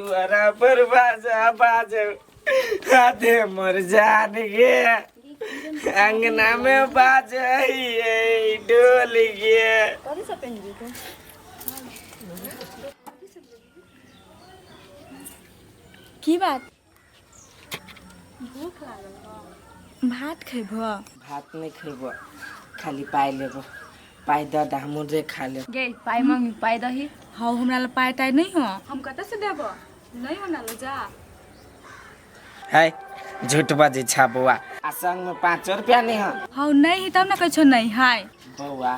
दुआरा पर बाजा बाजे हाथे मर जान गे अंगना में बाजे ये डोल गे। कथी सब पेन्हबी तू? की बात? भात खैबो? भात नहीं खैबो, खाली पाई लेबो। पाई दऽ दे, हम रे खा लेब। गे पाइ मम्मी, पाइ दही। हौ, हमरा लग पाइ ताइ नहीं हो, हम कतऽ से देबो? नहीं हो ना, जा। है, झूठ बजै छा बौआ, आ संग में 5 रुपया नहीं हो? हौ, नहीं है तब ना कहै छौ नहीं है। बौआ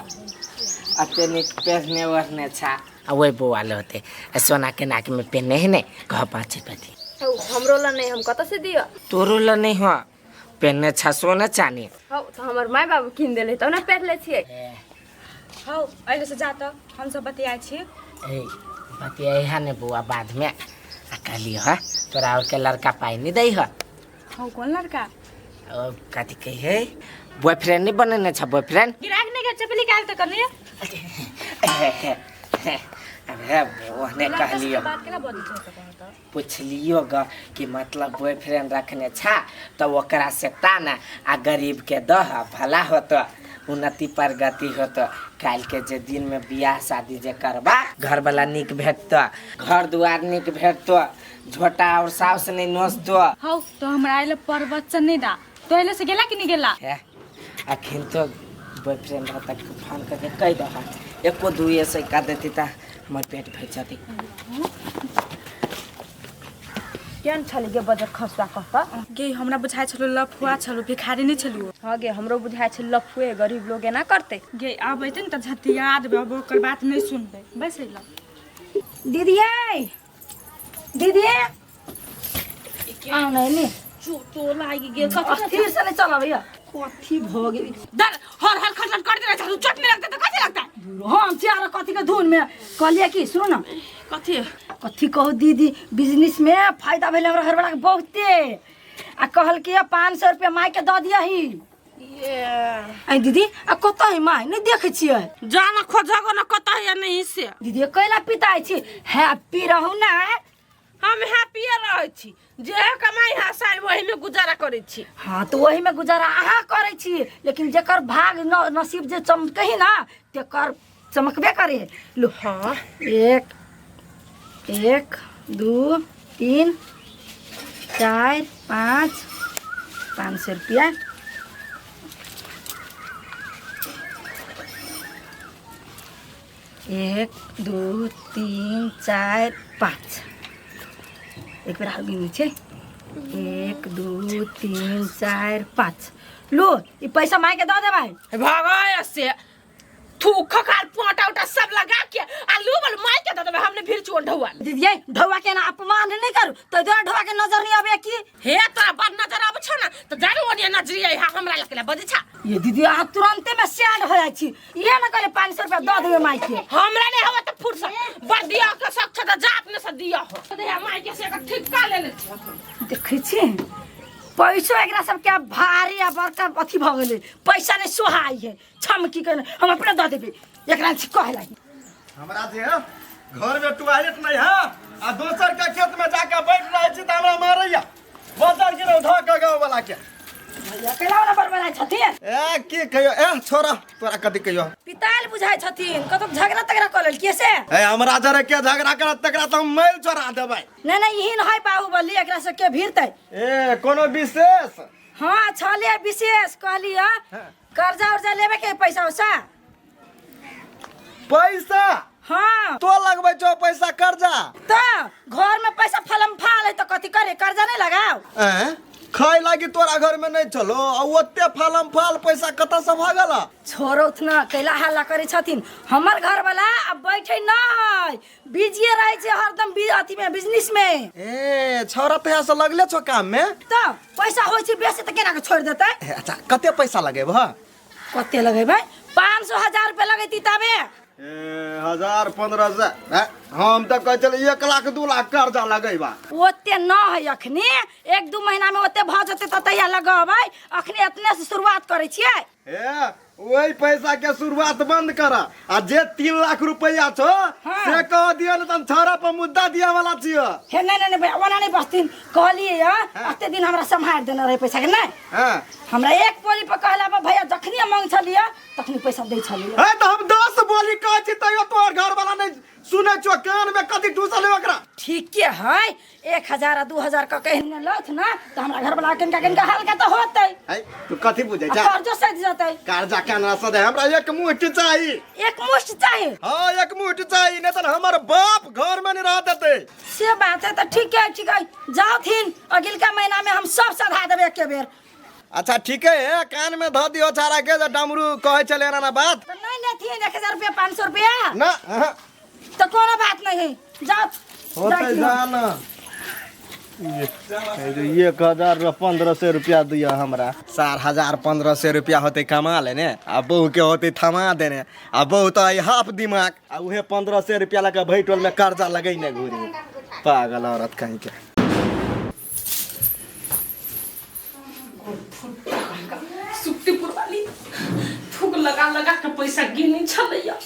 अते नीक पहने ओढ़ने छा आ वही बौआ ले होते आ सोना के नाक में पहने है ने, कह 5 रुपया दे। हौ, हमरो ला नहीं, हम कतऽ से दिअ? तोरो ले नहीं हो, पहने छा सोना चानी। हौ, तऽ हमर माय बाबू कीन देले तब ने पहिरले छियै। हौ, अहिले से जा तऽ हम सब बतियाइ छी। ए बतियाइ है ने बौआ बाद में, आ कहलियो है तोरा और के लड़का पाई नहीं दै है। हौ, कोन लड़का? ओ कथी कही है, बॉयफ्रेंड नहीं बनेने छा बॉयफ्रेंड? गिराक नहीं के चपली काल तऽ कनी। अरे ओहने कहलियो। बात केना बजै छौ तऽ कहऽ तऽ। पुछलियो ग कि मतलब बॉयफ्रेंड रखने छा तऽ ओकरा से ताना आ गरीब के दह, भला होतो, उन्नति प्रगति होतो। काल्हि के जे दिन में बियाह शादी जे करबा, घर वाला नीक भेटतो, घर दुआर नीक भेटतो, झोटा और साउस नहीं नोचतो। हौ, तो हमरा आइले प्रवचन नहीं दा। तो अहिले से गेला कि नहीं गेला? हे, अखन तो बॉयफ्रेंड रहता फोन करके कहि दह, एको दुए से का देती तऽ हमर पेट भरि जती। केहन छलै गे बजर खसुआ कहता? गे, हमरा बुझाइ छलो लफुआ छलो, भिखारी नहीं छलु। हँ गे, हमरो बुझाइ छै लफुए, गरीब लोग एना करतै। गे, आब अइतै ने तऽ झतिया देबै, अब ओकर बात नहीं सुनबै। बस अइला। दीदी, दीदी, आउ ने एने। चोटो लागि गेल कथी? स्थिर से नहीं चलबै। कथी भऽ गेल? दर हर हर खट खट कर देने छलू, चोट नहीं लगता तो कथी लगता? हम चार कथी के धुन में कहलिए कि सुनू ना। कथी? कथी कहू दीदी, बिजनेस में फायदा भेलै हमरा घरवाला के बहुते, आ कहल कि 500 रुपया माय के दऽ दियही। ऐ दीदी, आ कतऽ है माय? नहीं देखै छियै। जाना खोजगो न कतऽ है नहीं से। दीदी, कैला पिताइ छी? हैप्पी रहू ना। हम हैप्पीए रहै छी, जे कमाई है साल वही में गुजारा करै छी। हाँ, तऽ ओही में गुजारा अहाँ करै छी, लेकिन जेकर भाग नसीब जे चमकही ना तेकर चमकबे करे। लो। हाँ। 1 1 2 3 4 5, 500 रुपया। 1 2 3 4 5, एक बेर आर गिनै छै। 1 2 3 4 5। लो, ई पैसा माय के दऽ देबै। भगाय से थूक खखार पोटा उटा सब लगा के आ लू बल माय के दऽ देबै, हमने भीड़ चोन ढौआ। दीदी, ढौआ के ना अपमान नहीं करू तो तोरा ढौआ के नजर नहीं आबे की? हे, तोरा बड़ नजर आबै छौ ना तऽ जारू ओनिया नजरी आई हमरा लगले बजै छा। ये दीदी, अहाँ तुरंते में सैड हो जाइ छी। इहे ना कहले 500 रुपया दऽ देबै माय के। हमरा नहीं हवा तऽ फुर्सत बड़ दिया के शक छ तऽ जा अपने से दिया हो दे माय के, से एकर ठिक्का ले ले छी। देखै छी, पैसो एकरा सबके आब भारी आ बड़का अथी भऽ गेलै, पैसा नहि सोहाइ है। छमकी के हम अपने दऽ देबै, एकरा छी कहै लागि। हमरा जे घर में टॉयलेट नहीं है आ दोसर के खेत में जाके बैठ रहे छी तऽ हमरा मारैया बदल के धऽ के गाँव वाला के। भैया, कैला ओना बड़बड़ाइ छथिन? ए, की कहियो, ए छोरा, तोरा कथी कहियो। पिताल बुझाइ छथिन, कतौ झगड़ा तगड़ा कऽ लेलकै से? ए, हमरा जरे के झगड़ा करत तकरा तऽ हम मैल चोरा देबै। नहीं नहीं, यही है बाहुबली, एकरा से के भीड़तै? ए, कोनो विशेष? हाँ, छले विशेष। कहलिए कर्जा उर्जा लेबे के पैसा उसा। पैसा? हाँ। तो लगबै छौ पैसा कर्जा? तो घर में पैसा फलम फाल है तो कथी करे, कर्जा नहीं लगाओ? ए, खाय लागी तोरा घर में नहीं चलो आ ओते फलम फाल पैसा कतऽ से भऽ गेल? छोड़ो ना, कैला हल्ला करे छथिन? हमर घर वाला अब बैठे न है, बिजिए रहे छै हरदम अथी में, बिजनेस में। ए छौरा, तहिया से लगले छौ काम में? तो पैसा होइ छै बेसी तऽ केना के छोड़ देतै? ए, अच्छा, कते पैसा लगेबह? कते लगेबै? 500 1000 रुपया लगेती तबे। ए, 1000 1500, ए, हम तऽ कहै छलियै 1 लाख 2 लाख कर्जा लगेबा। ओते न है अखनी, 1-2 महीना में ओते भऽ जेतै तऽ तहिया लगेबै, अखनी एतने से शुरुआत करै छियै। ए, वही पैसा के शुरुआत बंद कर आ जे 3 लाख रुपया छो से कह दियो न तन छौरा पर मुद्दा दिया वाला छियो। हे नहीं नहीं भैया ओना नहीं बसथिन, कहलिए अते दिन हमरा सम्हार देने रहे पैसा के नहीं। हां हमरा एक बोली पर कहला पर भैया जखनी मांग छलिए तखनी पैसा दै छलिए। हे त हम 10 बोली कहै छी तैयो तोहर घर वाला नहीं सुनै छो, कान में कथी ठूसल है ओकरा। ठीक है 1000 आ 2000 क कहने लथ ना त हमरा घर वाला कनका कनका हल्का त होतै। है तू कथी बुझै आ छ? कर्जो सधि जतै। कर्जा केना सधे? हमरा एक मुठ चाही। एक मुठ चाही? हां एक मुठ चाही, नहीं त हमर बाप घर में नहीं रह देतै। से बात है त ठीक है ठीक है, जाओथिन अगिलका महीना में हम सब सधा देबै एके बेर। अच्छा ठीक है, कान में ध दियो छाड़ा के जे डमरू कहै छलै एना बात। त नहीं लेथिन 1000 रुपया 500 रुपया ना। हाँ। तो कोनो बात नहीं, जाओ होते जाना। 1000 1500 रुपया दिया हमरा। 4000 1500 रुपया होते कमा लेने आ बहू के होते थमा देने आ बहू तो आई हाफ दिमाग आ उहे 1500 रुपया लगा भैटोल में कर्जा लगैने घूरी पागल औरत कहीं के। सुक्तिपुर वाली थूक लगा लगा के पैसा गिनी छलैया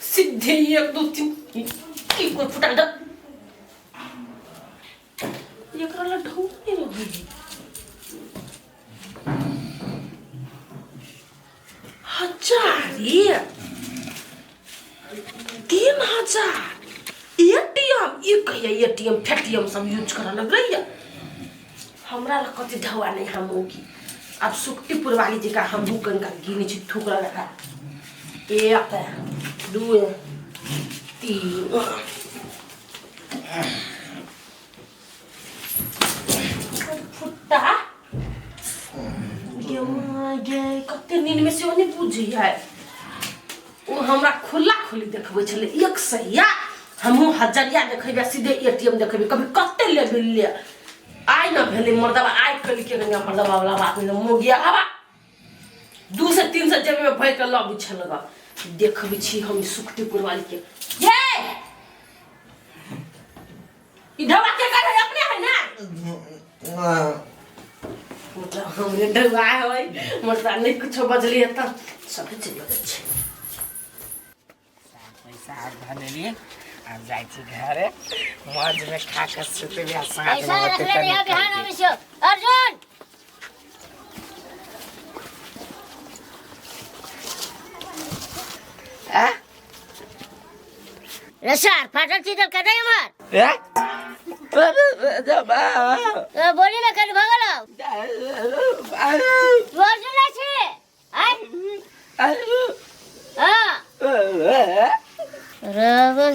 सीधे 1 2 3 की को फुटा द एकरा ला ढौआ नहीं रही। हजार 3000 एटीएम ई कहिया एटीएम फेटीएम सब यूज कर लगलैया। हमरा ला कथी ढौआ नहीं हम होगी। अब सुक्तिपुर वाली जी का हम कनका गिनी छी थूक लगा 1 2 3 फुट्टा गे कते नींद में से नहीं बुझी है। ओ हमरा खुला खुली देखबै छलै 100 हमहूँ हजरिया देखेबै सीधे एटीएम देखेबै कभी कते लेबै ले आइ न भेलै मर्दबा आइ कल के गंगा मर्दबा वाला बात नहीं मोगिया हवा 200 300 जेबी में भरि के लबै छल ग। देखबै छी हम सुखटीपुर वाली के ये ई ढवा के कर है अपने है ना मतलब हमरे ढवा है मतलब नहीं कुछो बजलिए त सब चीज लगै छै। पैसा आर धनेलिए अब जाइ छी घरे मौज में खा के सुतबे आ साँझ में पैसा होतै रखले तनी रहिया बिहान खैबै। हम से अर्जुन आ रे सर फाटल चीजल कर दे हमर ए अरे बोली ना कर भगल अर्जुन छै आय हां रबर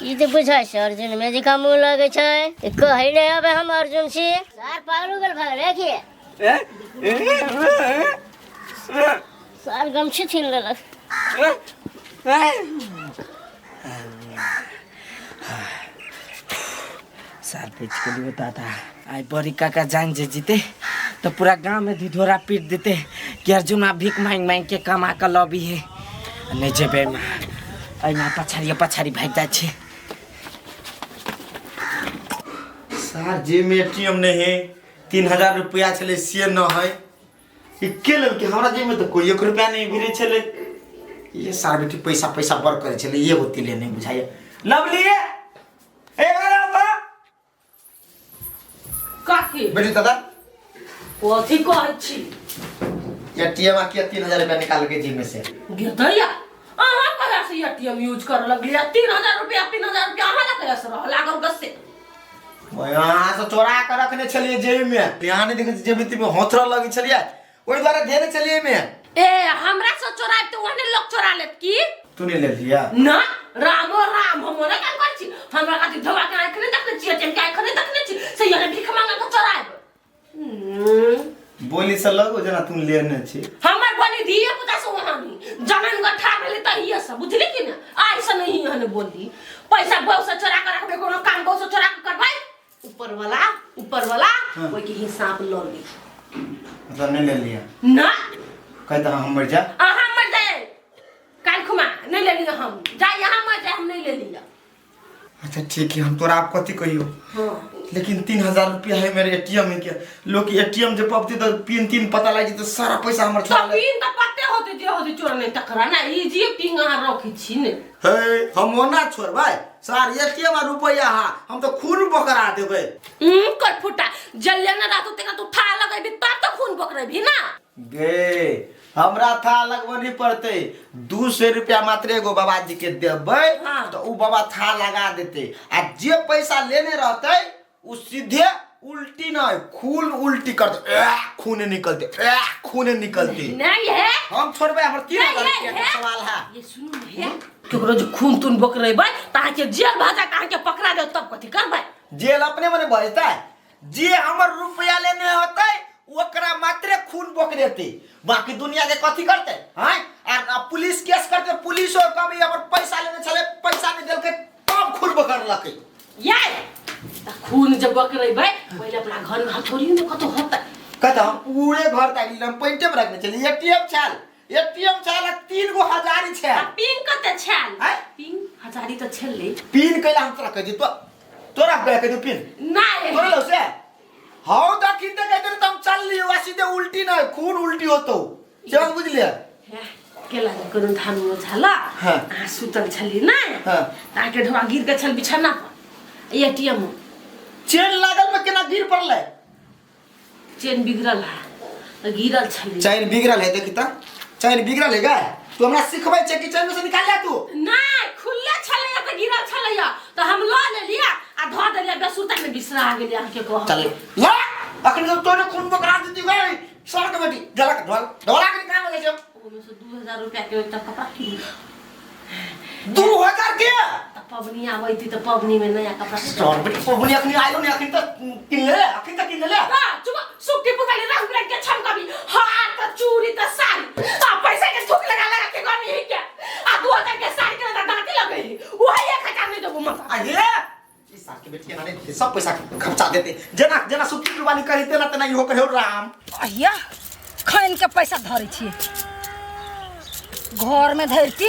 ई तऽ बुझाइ छै अर्जुन में जकाँ मुँह लगै छै कहै नहि अबै हम अर्जुन छी। सार पागल उगल भगल की सार गमछी छीन लेलक। सार पीट के लिए दादा आई बड़ी काका जान जे जीते तो पूरा गांव में ढिढोरा पीट देते कि अर्जुन आ भीख मांग मांग के कमा के लबी है। नहीं जेबे माँ एहिना पछाड़ी पछाड़ी भागि जाइ छै। सार जे में एटीएम नहीं है 3000 रुपया छलै से न है ई के लेलकै? हमरा जेब में तो कोई 1 रुपया नहीं भिरे छलै। ये सार बेटी पैसा पैसा बड़ करै छलै एगो तिले नहीं बुझाइए। लवली ए बा काकी बेटी दादा कथी कहै छी? एटीएम आ के 3000 रुपया निकाल के जेब में से गेदैया अहाँ कहिया से एटीएम यूज कर लगलियै? 3000 रुपया 3000 रुपया अहाँ लग कहिया से रह लागल गस्से? यहाँ से चोरा के रखने छलिए जेब में। यहाँ नहीं देखे जेब में होथर लगे छलिए ओहि द्वारा धेने छलिए में। ए हमरा से चोराब त ओहने लोग चोरा लेत की? तू नहीं ले लिया ना रामो राम हम ना काम करै छी। हमरा खातिर धोबा के आँख नहीं देखने छी एटीएम के आँख नहीं देखने छी से यहाँ भीख मांगा के चोराब। बोली से लगो जना तू लेने छी। हमर बोली धिया पुता से वहां नहीं जनम गठा भेलै तहिए से बुझली कि ना आइ से नहीं हने बोली। पैसा बहु से चोरा के रखबे कोनो काम बहु से चोरा के करबै ऊपर वाला ओइ के हिसाब ल ली। मतलब नहीं ले लिया ना कह दहा हम मर जा। अहाँ मर जाए काल खुमा नहीं ले लिया हम जा यहाँ मर जाए हम नहीं ले लिया। अच्छा ठीक है हम तोरा आप कथी कहियो? हां लेकिन 3000 रुपया है मेरे एटीएम में के लोग एटीएम जे पपती तो पिन तीन पता लागि जेतै सारा पैसा हमर तऽ छोड़ा ले। पिन तऽ पते होतै जे होतै चोर नहि टकरा ना ई जे पिन अहाँ रखै छी ने। हे हम ओना छोड़बै सार एटीएम आ रुपया हा हम तो खून बकरा देबै। कर फुटा जल्ले ना रातु तेका तू था लगेबी तब तऽ खून बकरेबी ना। गे हमरा था लगबऽ नहीं पड़तै 200 रुपया मात्र एगो बाबाजी के देबै। हाँ। तो उ बाबा था लगा देतै आ जे पैसा लेने रहतै उ सीधे उल्टी नहीं खून उल्टी कर दे, खून निकलते, खून निकलते। नहीं है हम छोड़बै हमर 3000 नहीं, रुपया के है। सवाल है। ये सुनू ने केकरो जे खून तून बकरेबै तऽ अहाँके जेल भजा के अहाँके पकड़ा देत तब कथी करबै? जेल अपने मने भजतै जे हमर रुपया लेने होतै ओकरा मात्रे खून बकरेतै बाकी दुनिया के कथी करतै? हैं आ पुलिस केस करतै पुलिसो कभी हमर पैसा लेने छलै पैसा नहीं देलकै तब खून बकरलकै। ये तऽ खून जे बकरेबै पहिले अपना घर में हथौड़ी ने कतौ होतै। कतऽ हम पूरे घर ताकि हम पैंटे में रखने छलियै एटीएम छल एटीएम छल आ 3 गो हजारी छल। आ पिन कते छल? आँय? पिन हजारी तऽ छलै। पिन कैला हम तोरा कहै छी तोरा कहै छी पिन नहि तोरा लौ से हौ दखिन तऽ कहै तऽ हम चल लियौ आ सीधे उल्टी नहि खून उल्टी होतौ से बात बुझलियै? हे, केला जे कोनो धान झाला। हाँ। अहाँ सुतल छली ने। हाँ। तऽ अहाँके ढोआ गिर के छल बिछाना पर एटीएम चेन लागल में केना गिर पड़लै? चेन बिगड़ल है तऽ गिरल छलै। चैन बिगड़ल है देखी तऽ चैन बिगड़ल है गे तू हमरा सिखबै छै कि चैन में से निकाल ले तू? नहि खुलले छलैया तऽ गिरल छलैया तऽ हम लऽ लेलियै आ धऽ देलियै बेसुरता में बिसरा गेलियै अहाँके कह। चल ला अखन तो तोरे खून बकरा देती गई सर के बेटी जला के ढोल ढोला के निकाल ले छै। ओहिमे से 2000 रुपया के एकटा कपड़ा किन। 2000 के तऽ पबनी आबै थी तऽ पबनी में नया कपड़ा। सर बेटी पबनी अखनी आइलो ने अखन तक किन ले अखन तक किन ले। आ, चुप सुक्की पुकाली रंग बिरंग के छमकबी हार तऽ चूड़ी तऽ साड़ी आ पैसा के थूक लगा लगा के गनी है के आ 2000 के साड़ी के तऽ दांती लगे है वही 1000 नहीं देबो मत। आ ये ई सार के बेटी केना नहीं सब पैसा खर्चा देते जेना जेना सुखी वाली कही तेना तेना इहो कहे राम। अहिया खैन के पैसा धरै छियै घर में धरती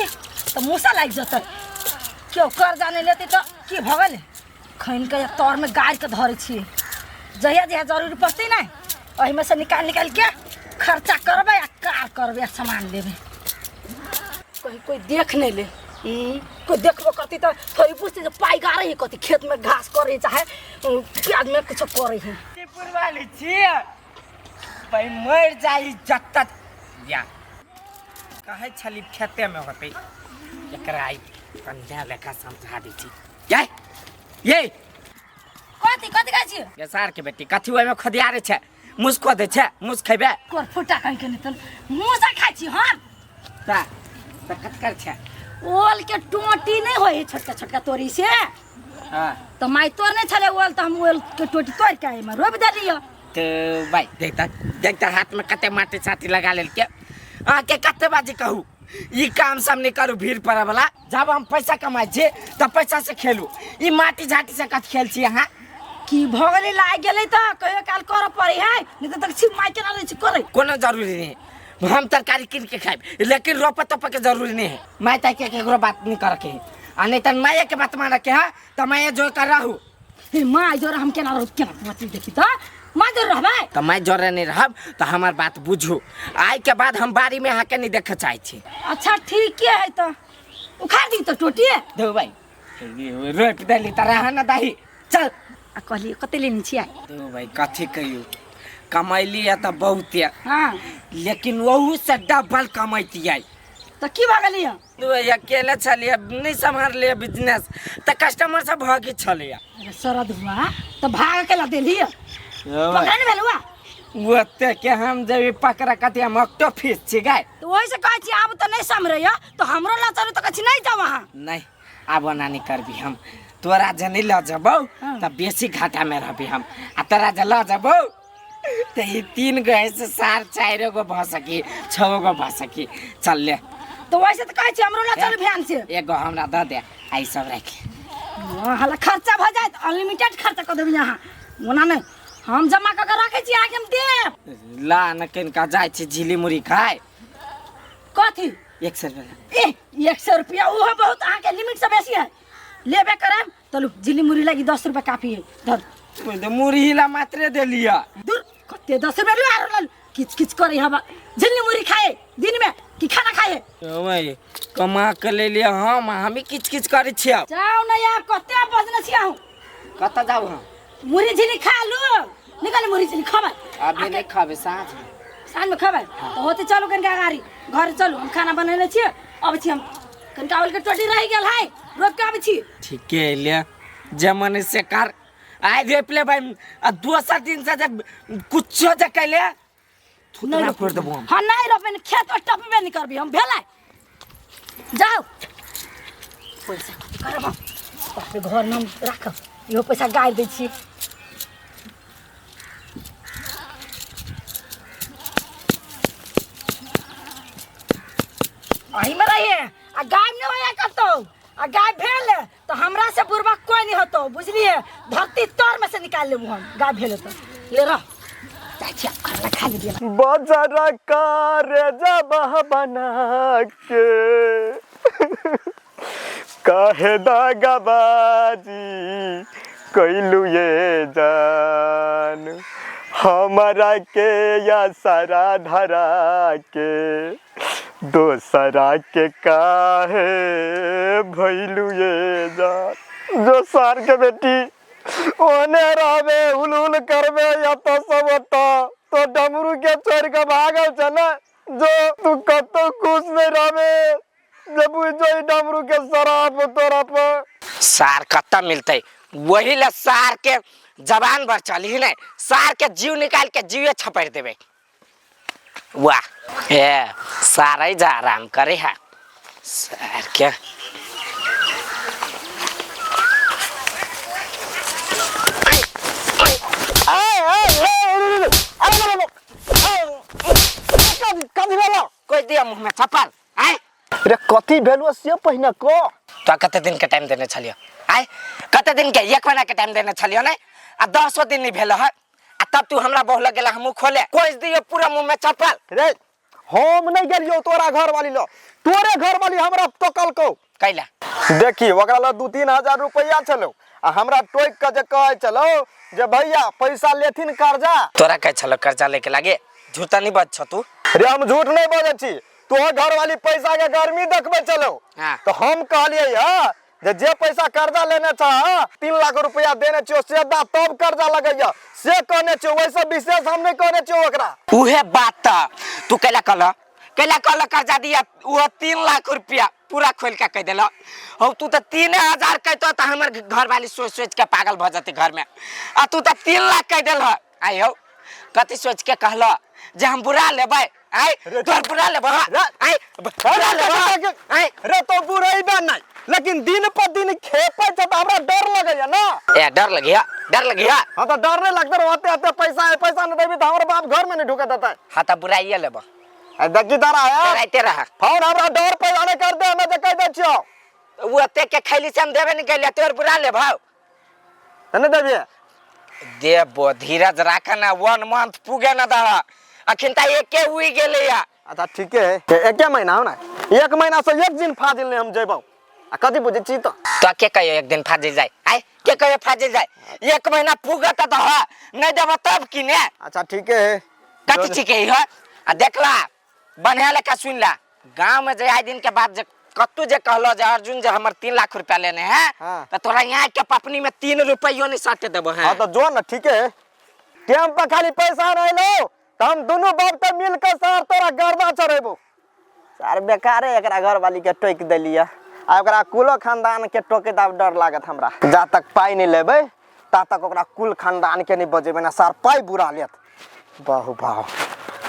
तऽ मूसा लागि जेतै केओ कर्जा नहि लेतै तऽ की भऽ गेलै? खैन के तर में गाड़ि के धरै छियै जहिया जहिया जरूरी पड़तै ने ओहिमे से निकालि निकालि के खर्चा करबै आ कार करबै आ सामान लेबै। कहीं कोई देख नहीं ले कोई देखबो करती तऽ थोड़ी बुझतै जे पाइ गाड़ै है कथी खेत में घास करै चाहे प्याज में कुछो करै है। वाली छियै भाई मर जाई जत्ता या कहै छली खेते में होतै एकरा आई कन्या लेखा समझा दै छी। ये ये कथी कथी कहै छियै? ये सार के बेटी कथी ओहिमे खदियारे छै मुस खो दै छै मुस खैबे कोर फुटा कहीं के नहीं मुसा खाइ छी हम। ता त कत कर छै? ओल के टोटी नहीं होय है छोटका छोटका तोरी से। हाँ तो माय तोड़ने छले ओल तो हम ओल के टोटी तोड़ के एहिमे रोपि देलियै। तो भाई देखता देखता हाथ में कते माटी साटी लगा लेलके अहाँके कते बाजी कहू ई काम सब नहीं करू भीड़ पड़े वाला। जब हम पैसा कमाइ छी तऽ पैसा से खेलू ई माटी झाटी से कत खेल छी अहाँ? की भऽ गेलै लागि गेलै तऽ कहियो काल करऽ पड़ै है नहीं तऽ देखै छी माय केना रहै छै करै। कोनो जरूरी नहीं हम तरकारी कीन के खाइब लेकिन रोपऽ तोपऽ के जरूरी नहीं है। माय ताय के केकरो बात नहीं करके है आ नहीं तऽ माये के बात मानऽ के है तऽ माये जो कर रहू। हे my जोर हम केना रहू केना बची देखी तऽ my जोर रहबै तऽ my जोरे नहीं रहब तऽ हमर बात बुझू। आइ के बाद हम बाड़ी में अहाँके नहीं देखऽ चाहै छी। अच्छा ठीक है तऽ उखाड़ दी तऽ टोटी दो भाई रोपि देली तऽ रह न दही चल। आ कहलियै कते लेने छियै? दो भाई कथी कहियौ कमैली है तऽ बहुत है। हाँ लेकिन ओहू से डबल कमैतियै। तऽ की भऽ गेलियै? दो भाई अकेले छलियै नहीं सम्हारलियै बिजनेस तऽ कस्टमर सब भागी छलैया। अरे शरद हुआ तऽ भाग के ला देलियै पकड़ा नहीं भेल हुआ? ओते के हम जेबी पकड़ा कथी हम ऑक्टो फिश छी गाय। तऽ ओहि से कहै छी आब तऽ नहीं सम्हरैया तऽ हमरो लऽ चलू तऽ कहै छी नहीं जाउ अहाँ। नहीं आब ओना नहीं करबी हम तोरा जे नहीं लऽ जेबौ हाँ। तऽ बेसी घाटा में रहबी हम आ तोरा जे लऽ जेबौ तऽ ई 3 गो ऐसे 4 4 गो भऽ सकी 6 गो भऽ सकी। चल ले तऽ ओहि से तऽ कहै छी हमरो लऽ चलू भ्यान से। एगो हमरा दऽ दे आ ई सब राखि। हला खर्चा भऽ जायत अनलिमिटेड खर्चा कऽ देबै अहाँ ओना नहि हम जमा कऽ के राखै छी अहाँके हम देब। ला न कनिका जाइ छी झिली मुढ़ी खाय। कथी? 100 रुपया। ए 100 रुपया ओहो बहुत अहाँके लिमिट से बेसी है लेबे करब चलू झिली मुढ़ी लागि 10 रुपया काफी है धर। तो मुरही ला मात्रे देलिया। दूर कते 10 रुपया लू आरो लल किच किच करे हवा झिल्ली मुरही खाए दिन में कि खाना खाए। ओए कमा के ले लिया हम ही किच किच करे छिया। जाओ ना यार कते बजने छिया हूं। कत जाऊ हम? मुरही झिल्ली खा लू निकाल मुरही झिल्ली खबै। अभी नहीं खाबे साँझ में। साँझ में खबै तो होते चलू कनका गाड़ी घर चलू हम खाना बनेने छियै अबै छी हम कनका के टोटी रहि गेल है रोप के आबै छी। ठीके ले जमन से कर आइ रोपि लेबै आ दोसर दिन से जे कुछो जे कैले थुतरा फोड़ि देबो हम। हाँ नहीं रोपे ने खेत पर टपबे नहीं करबी हम भेलै जाओ पैसा कथी करब हम बाप रे घर में हम राखब इहो पैसा गाड़ि दै छी। अही में रहिए आ गाय नहीं होया कतौ आ गाय भेल तो हमरा से बुरबा कोई नहीं होतो बुझलिए धरती तर में से निकाल लेबू हम गाय भेल तो ले रह जाइ छी घर ला खा लेबियै। बजर करे जब बना के कहे दागबाजी कैलू ये जान हमारा के या सारा धरा के दोसरा के काहे भैलू ये जान। जो सार के बेटी ओने रहबे हुल हुल करबे या तो सब तो डमरू के छोड़ के भागल छ ना जो तू कतो खुश नहीं रहबे जब जो डमरू के शराब तोरा पर सार कत्ता मिलते वही ला सार के जबान पर चली नहीं सार के जीव निकाल के जीवे छपड़ देबे। वाह ए सारा ही जा आराम करे है सार के। कोई दिया मुँह में चप्पल आए रे कथी भेलु से पहिने को तो कते दिन के टाइम देने छलियो आए कते दिन के एक महीना के टाइम देने छलियो नहीं आ 10 दिन नहीं भेल है आ तब तू हमरा बहु लग गेला हमहू खोले कोई दियो पूरा मुँह में चप्पल। रे हम नहीं गेलियो तोरा घर वाली लो तोरे घर वाली हमरा टोकलको कैला देखी ओकरा ल 2-3 हजार रुपया छलो आ हमरा टोक के जे कहै छलो जे भैया पैसा लेथिन कर्जा। तोरा कहै छलो कर्जा लेके लागे झूठा नहीं बज छ तू। रे हम झूठ नहीं बजै छी तोहर घर वाली पैसा के गर्मी देखबै छलो। हाँ। तो हम कहलियै ह जे जे पैसा कर्जा लेने छ 3 लाख रुपया देने छियो से दा तब कर्जा लगैया से कहने छियो वैसे विशेष हम नहीं कहने छियो ओकरा। उहे बात त तू कैला कहल कैला कहल कर्जा दिया वो 3 लाख रुपया पूरा खोल के कह देल हौ तू तो 3,000 कहतो त हमर घर वाली सोच सोच के पागल भ जते घर में आ तू तो 3 लाख कह देल आइ हौ कथी सोच के कहल जे हम बुरा लेबै आइ तोर बुरा लेबै आइ बुरा लेबै आइ। रे तो बुरेबे नहीं लेकिन दिन पर दिन खेपै छ त हमरा डर लगैया ना। ए डर लगिया डर लगिया। हां त डर नहीं लगता रहते आते पैसा है पैसा न देबी त हमर बाप घर में नहीं ढुके देता। हां त बुराइए लेब आ देखी तारा है डराइते रह फोन हमरा डर पैदा नहीं कर दे हमे जे कह दै छियो उ एते के खैली से हम देबे नहीं कैलिया तोर बुरा लेब हौ नहीं देबी देबो धीरज राख ना 1 मंथ पुगे ना दह अखिन त एके हुई गेलै या। अच्छा ठीके है एके महीना हो ना एक महीना से एक दिन फाजिल नहीं हम जेबौ आ कथी बुझै छी तो के कहियो एक दिन फाजिल जाय आइ के कहियो फाजिल जाय एक महीना पुगत त ह नहीं देबो तब की ने। अच्छा ठीके है कथी ठीके है आ देखला बढ़िया लेखा सुन ला गांव में जे आइ दिन के बाद जे कत्तू जे कहलो जे अर्जुन जे हमर 3 लाख रुपया लेने है। हाँ। तो तोरा यहाँ के पपनी में 3 रुपयो नहीं सटे देबो है। हाँ तो जो ना ठीके है टाइम पर खाली पैसा नहीं लो तो हम दोनों बाप तो मिल के सर तोरा गर्दा चढ़ेबो। सार बेकार है एकरा घर वाली के टोक देलिया आ ओकरा कुलो खानदान के टोके दाब डर लागत हमरा जा तक पाई नहीं लेबै ता तक ओकरा कुल खानदान के नहीं बजेबै ना सार पाई बुरा लेत। बहु भाव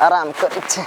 आराम करै छै।